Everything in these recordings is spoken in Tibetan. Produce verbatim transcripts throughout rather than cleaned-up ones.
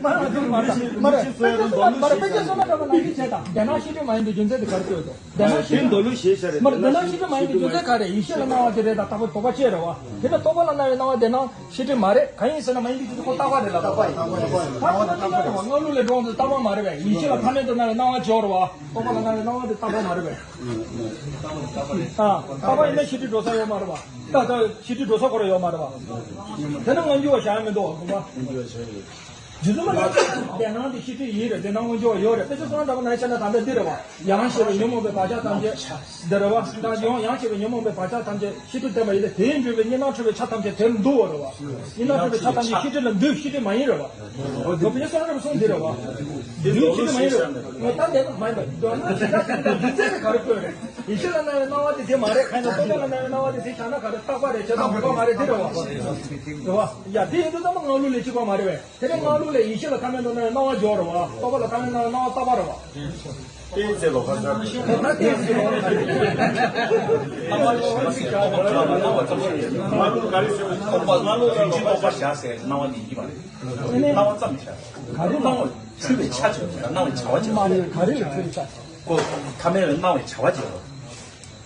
མ་རེད། མ་རེད། མ་རེད། མ་རེད། དཔེ་ཆ་སོ་ན་འདྲ་པོ་ནང་བཞིན་བྱས་དང་། དེ་ནང་ཤེས་སྒྲིབ་མ་ཡིན་པའི་རྒྱུ་མཚན་དེ་ག་རེ་བཀོད་འདུག་དེ་ནང་ཤེས་སྒྲིབ། མ་རེད། དེ་ནང་ཤེས་སྒྲིབ་མ་ཡིན་པའི་རྒྱུ་མཚན་ག་རེ། ཡིད་ཤེས་ལ་སྣང་བ་དེ་རེད་དང་། རྟག་པ་རྟོག་པ་ཅན་རེད་བ། དེ་ནི་རྟོག་པ་ལ་སྣང་བའི་སྣང་བ་དེ་ནང་ཤེས་སྒྲིབ་མ་རེད། གང་ཡིན་ཟེར་ན་མ་ཡིན་པའི་རྒྱུ་མཚན་ཁོ་རྟག་པ་རེད་ལ། རྟག་པ་ཡིན། རྟག་པ་ཡིན། སྣང་བ་རྟག་པ་རེད་བ། སྔ་ལུགས་ལས་འགྲོ་འོང་དུས་རྟག་པ་མ་རེད་བས། ཡིད་ཤེས་ལ་ཐ་མལ་དུ་སྣང་བའི་སྣང་བ་སྦྱོར་བ། རྟོག་པ་ལ་སྣང་བའི་སྣང་བ་དེ་རྟག་པ་མ་རེད་བས། ཨ། རྟག་པ་ཡིན་ན་ཤེས་སྒྲིབ་འགྲོ་ས་ཡོད་མ་རེད་བ། ད་ལྟ་ཤེས་སྒྲིབ་འགྲོ་ས་ཁོ་རང་ཡོད་མ་རེད་བ། དེ་ནི་སྔ་འགྱུར་བ་བཞག་ཡ་མི་འདུག་བ། དགོངས་པ། རྗེ་བཙུན་མ་ལ་དེ་སྣང་དེ་ཤེས་སྒྲིབ་ཡིན་རེད། དེ་སྣང་སྔ་འགྱུར་བ་ཡོད་རེད། དཔེ་ཆ་སོ་ན་འདྲ་པོ་ནང་བཤད་ན་ད་ལྟ་འདི་རེད་བ། ཡང་ཞེས་པའི་ཉོན་མོངས་པའི་བག་ཆགས་ཐམས་ཅད་འདི་རེད་བ། ད་ཡང་ཡང་ཞེས་པའི་ཉོན་མོངས་པའི་བག་ཆགས་ཐམས་ཅད་ཤེས་སྒྲིབ་ལྡན་པ་ཡིན་ཏེ། དེས་གྲུབ་པའི་གཉིས་སྣང་འཁྲུལ་པའི་ཆ་ཐམས་ཅད་དེར་འདུ་བ་རེད་བ། གཉིས་སྣང་འཁྲུལ་པའི་ཆ་ཐམས་ཅད་ཤེས་སྒྲིབ་ལ་འདུས། ཤེས་སྒྲིབ་མ་ཡིན་རེད་བ། དེ་དཔེ་ཆ་སོ་ན་འདྲ་པོ་གསུངས་འདི་རེད་བ། འདུས་ཤེས་སྒྲིབ་མ་ཡིན་རེད། ད་ལྟ་མ་ཡིན་པ་མདོར་ན་ཤེས་བྱ་ཟེར་དུས་རྒྱུ་མཚན་དེ་ག་རེ་བཀོད་རེད། ཡིད་ཤེས་ལ་སྣང་བའི་སྣང་བ་དེ་དེ་མ་རེད། གང་ཡིན་ན་རྟོག་པ་ལ་སྣང་བའི་སྣང་བ་དེ་དེ་བཞག་ན་ག་རེ། རྟག་པ་རེད། བྱས་ཙང་མི་རྟག་པ་མ་རེད། དེ་རེད་བ། རེད་བ། ཡ་དེ་ཡིན་དུས་ཙམ་པ་སྔ་ལུགས་ལས་གཅིག་པ་མ་རེད་བས། དེ་ནས་སྔ་ལུགས་ལས་ཡིད་ཤེས་ལ་ཐ་མལ་དུ་སྣང་བའི་སྣང་བ་སྦྱོར་བ། རྟོག་པ་ལ་ཐ་མལ་སྣང་བའི་སྣང་བ་རྟག་པ་རེད་བ། ཏེ་ཚེ་ལོ་ཁ་ས། ད་ལྟ་ཏེ་ཚེ་ལོ་ཁ་ས། སྣང་བ་ཞེས་པ་སྣང་བ་ཙམ་ཞིག་རེད། སྔ་ལུགས་ག་རེ་ཟེར་བ། རྟོག་པ་སྔ་ལུགས་ལ་རྟོག་པ་བཞག་ཟེར། སྣང་བ་ནི་ཡིན་པ་རེད། སྣང་བ་ཙམ་བཞག་ག་རེ་སྣང་བ་འཁྲུལ་བའི་ཆ་བྱས་པ། སྣང་བའི་བྱ་བ་བྱས་པ། མ་རེད། ག་རེ་ལ་འཁྲུལ་བའི་ཆ་བྱས། ཀོ། ཐ་མལ་པའི་སྣང་བའི་བྱ་བ་བྱས་པ།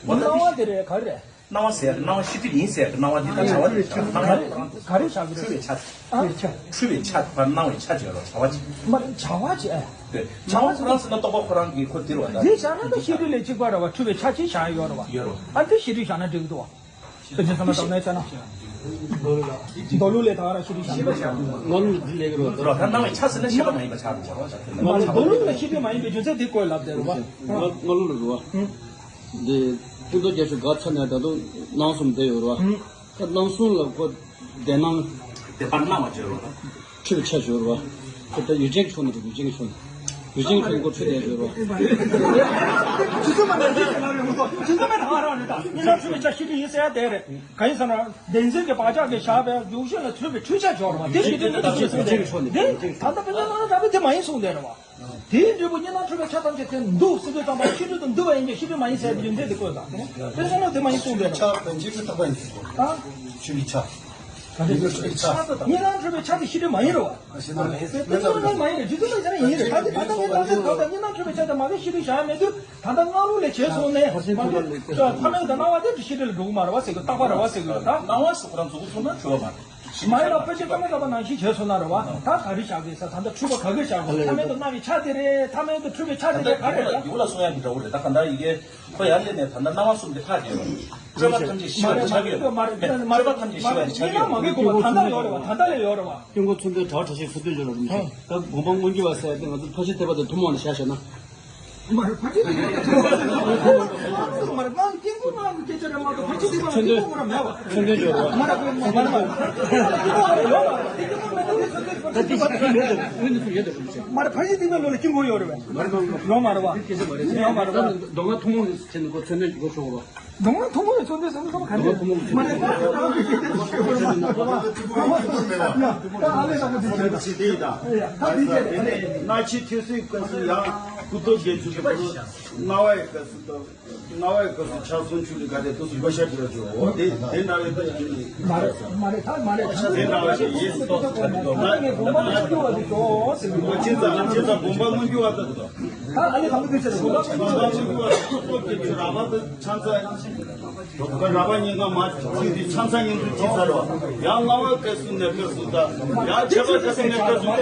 འོ་ན་སྣང་བ་དེ་རེད། ག་རེ་རེད། སྣང་བ་ཟེར། སྣང་བ་ཤེས་སྒྲིབ་ཡིན་ཟེར། སྣང་བ་འདི་དང་བྱ་བ་འདི་བྱ་བ། སྣང་བ་ག་རེ་བཞག་གི་འཁྲུལ་བའི་ཆ། ཨ། འཁྲུལ་བའི་ཆ་བར་སྣང་བའི་ཆ་བྱས་རོ། བྱ་བ་བྱས། མ་རེད། བྱ་བ་བྱས། དེ་སྣང་བ་ཁོ་རང་ཟེར་ན་རྟོག་པ་ཁོ་རང་གི་ཁོ་འདིར་བ་ད། འདི་བཞག་ན་ད་ཤེས་སྒྲིབ་ལས་གཅིག་པ་རེད་བ། འཁྲུལ་བའི་ཆ་ཅིག་བཞག་ཡོད་རེད་བ། ཡོད་རེད། ཨ་འདི་ཤེས་སྒྲིབ་བཞག་ན་འགྲིག་གི་འདུག་བ། དེ་ཚོ་ཚང་མ་དང་ནས་བྱས་ན། མདོ་ལུགས་ལ། མདོ་ལུགས་ལས་ད་ག་རང་ཤེས་སྒྲིབ་བཞག་ན། སྔ་ལུགས་འདི་ལས་ཀྱི་རོ། རོ་ད་སྣང་བའི་ཆ་ཟེར་ན་ཤེས་པ་མ་ཡིན་པ་ཆགས་འགྲོ་བ། མདོ་ལུགས་ལ་ཤེས་སྒྲིབ་མ་ཡིན་པའི་རྒྱུ་མཚན་དེ་བཀོད་ལབ་དེ་རེད་བ། སྔ་ལུགས་ལ་རོ། འདི་ཀུན་རྟོག་བརྒྱད་ཅུ་འགག་ཚར་ནས་ད་དུང་སྣང་གསུམ་བསྡད་ཡོད་རེད་བ། ད་སྣང་གསུམ་ལ་ཁོ་བདེན་སྣང་། བདེན་པར་སྣང་བ་བརྗོད་རོགས། འཁྲུལ་བའི་ཆ་བརྗོད་རོགས། ཁོ་ད་ཡུལ་ཅན་གྱི་ཕྱོགས་ནས་རེད། ཡུལ་ཅན་གྱི་ཕྱོགས་ནས། ཡུལ་ཅན་གྱི་ཕྱོགས་ནས་ཁོ་འཁྲུལ་བདེན་བརྗོད་རོགས། ཇི་ཙམ་མ་ནས་འདི་ཟེར་ན་རེད་མ་གཏོགས། ཇི་ཙམ་མ་ནས་ཧ་རང་རེད། ད་གཉིས་སྣང་འཁྲུལ་བའི་ཆ་ཤེས་སྒྲིབ་ཡིན་ཟེར་ཡ་དེ་རེད། གང་ཡིན་ཟེར་ན་བདེན་འཛིན་གྱི་བག་ཆགས་ཀྱིས་བཞག་པའི་ཡུལ་ཤེས་ལ་འཁྲུལ་བའི་འཁྲུལ་ཆ་སྦྱོར་བ་དེ་ཤེས་སྒྲིབ་ནི་དེ་ཞེས་གསུངས་ཏེ། དེ་ད་ལྟ་དཔེ་ཆ་ནང་ལ་འདྲ་པོ་དེ་མ་ཡིན་གསུངས་ཏེ་རེད་བ། དེའི་འབྲས་བུ་གཉིས་སྣང་འཁྲུལ་བའི་ཆ་ཐམས་ཅད་དེ་འདུ་ཟེར་དུས་ཙམ་པ་ཤེས་སྒྲིབ་ཏུ་འདུ་བ་ཡིན་གྱི་ཤེས་སྒྲིབ་མ་ཡིན་ཟེར་དེ་ཡོན་ཏན་དེ་བཀོད་དང་། དཔེ་བཞག་ན་དེ་མ་ཡིན་གསུངས་ཏེ་རེད་བ། ཆ་བདེན་འཛིན་གྱི་རྟོག་པ་ཡིན་གྱི། ཨ། འཁྲུལ་བའི་ཆ། གཉིས་སྣང་འཁྲུལ་བའི་ཆ་དེ་ཤེས་སྒྲིབ་མ་ཡིན་རེད་བ། ཨ་ཤེས་སྣང་མ་ཡིན། དེ་ཚོ་ནི་མ་ཡིན་རེད། རྒྱུ་མཚན་མ་ཡིན་ན་ཡིན་རེད། ད་དེ་ད་ལྟ་ངས་ད་ལྟ་ད་ལྟ་གཉིས་སྣང་འཁྲུལ་བའི་ཆ་དེ་མ་གི་ཤེས་སྒྲིབ་བཞག་ཡ་མེད་དུས། ད་ལྟ་སྔ་ལུགས་ལས་བྱས་སོང་ནས་མ་གི་ཐ་མལ་དུ་སྣང་བ་དེ་ཤེས་སྒྲིབ་ལ་འགྲོ་གི་མ་རེད་བ་ཟེར་གི། རྟག་པ་རེད་བ་ཟེར་གི་རེད་ད། སྣང་བ་སོགས་ཁོ་རང་མཛུབ་གུ་ཚུགས་ན་འཁྲུལ་བ་མ་རེད། མ་ཡིན་ལ་ཕལ་ཆེར་ཀ་མ་ཀ་པ་ནང་བཞིན་བྱས་སོང་ན་རེད་བ། ད་ག་རེ་བཞག་དགོས་ས། ད་ལྟ་འཁྲུལ་པ་ག་གི་བཞག་དགོས། ཐ་མལ་དུ་སྣང་བའི་ཆ་དེ་རེད། ཐ་མལ་དུ་འཁྲུལ་བའི་ཆ་དེ་རེད། ག་རེ་རེད། ད་ལྟ་ཡུལ་ལ་སོང་ཡག་གི་འདྲ་བོ་རེད། ད་ག་འདྲ་ཡི་གེ་ཁོ་ཡར་སླེབས་ནས་ད་ལྟ་སྣང་བ་གསུམ་དེ་ཐག་བཅད་ཡོད་རེད། སྤྲོས་པ་ཐམས་ཅད་ཞི་བ་ཆགས་ཀྱི་ཡོད་རེད། སྤྲོས་པ་ཐམས་ཅད་ཞི་བ་ཆགས་ཀྱི་ཡོད་རེད། མ་གི་གོ་བ་ད་ལྟ་ཡོད་རེད་བ། ད་ལྟ་ལས་ཡོད་རེད་བ། ཀུན་རྟོག་མཚོན་དོན་དྲག་དྲག་ཞིག་མཚོན་དོན་ཡོད་རེད། ད་དགོངས་པ་མངོན་གྱུར་བ་ཟེར་ཡ་དེ་ང་ཚོ་ཕར་ཕྱིན་ཐེག་པ་དང་ཐུན་མོང་ནས་བཞག་བཞག་ན། མ་རེད། ཕར་ཕྱིན་ཐེག་པ་དང་ཐུན་མོང་ནས་མ་རེད། ང་དཀྱིལ་འཁོར་ནང་གི་སྐད་ཆ་རེད་མ་གཏོགས་ཕར་ཕྱིན་ཐེག་པ་དང་ཐུན་མོང་ར་མེད་བ། མཚོན་དོན་ཡོད་རེད་བ། མ་རེད། མ་རེད། མ་རེད། དཀྱིལ་འཁོར་ཡོད་མ་རེད། དཀྱིལ་འཁོར་མེད་ན་དེ་མཚོན་དོན་ཡོད་རེད། ད་དེ་ཞིག་ཡོད་རེད། ཡོད་འདུག་ཡོད་འདུག་མ་རེད། ཕར་ཕྱིན་ཐེག་པའི་ལུགས་ལ་དཀྱིལ་འཁོར་ཡོད་རེད་བས། ཡོད་མ་རེད་བ། ཡོད་མ་རེད་བ། ཡོད་མ་རེད་བ། མདོ་སྔགས་ཐུན་མོང་གི་ཆེད་ནས་ཁོ་མཚོན་དོན་གྱི་སྒོ་ཕྱོགས་པ། མདོ་སྔགས་ཐུན་མོང་གི་མཚོན་དོན་ཟེར་ན་ཚང་མ་ག་རེ་རེད། མ་རེད། ད་ཨ་ལས་ལྷག་པོ་དེ་བྱས་ད། ཞེས་དེ་ཡི་དང་། ད་དེ་བྱས་ད། སྣང་མཆེད་ཐོས་སྲིད་སྐབས་སུ་ཡང་ཀུན་རྟོག་བརྒྱད་ཅུ་གི་བུ་རུ་སྣང་བའི་སྐབས་སུ་དང་། སྣང་བའི་སྐབས་སུ་ཆ་སུམ་ཅུ་ལས་ག་དེ་དུས་སུ་བགོ་བཤའ་བྱེད་ར་ཅོ། འོ་དེ་དེ་འདྲ་བའི་ད་ཡིན་ནི། མ་རེད། མ་རེད། ད་མ་རེད། དེ་འདྲ་བའི་ཡིན། ད་ཨ་ལས་ལྷག་པོ་དེ་བྱས་ད། དགོངས་པ་མངོན་གྱུར་བ་དེ་ད། ད་ཨ་ལས་ལྷག་པོ་དེ་བྱས་ད། དགོངས་པ་མངོན་གྱུར་བ་དེ་ཀུན་རྟོག་བརྒྱད་ཅུ་རགས་པ་དེ་ཆ་མཚན། རགས་པ་གཉིས་ཀ་མ་ཚིག་དེ་ཆ་མཚན་ཉིད་དུ་བྱས་ཚར་བ། ཡང་སྣང་བའི་སྐབས་སུ་ནས་སྐབས་སུ་དང་། ཡང་མཆེད་པའི་སྐབས་སུ་ནས་སྐབས་སུ།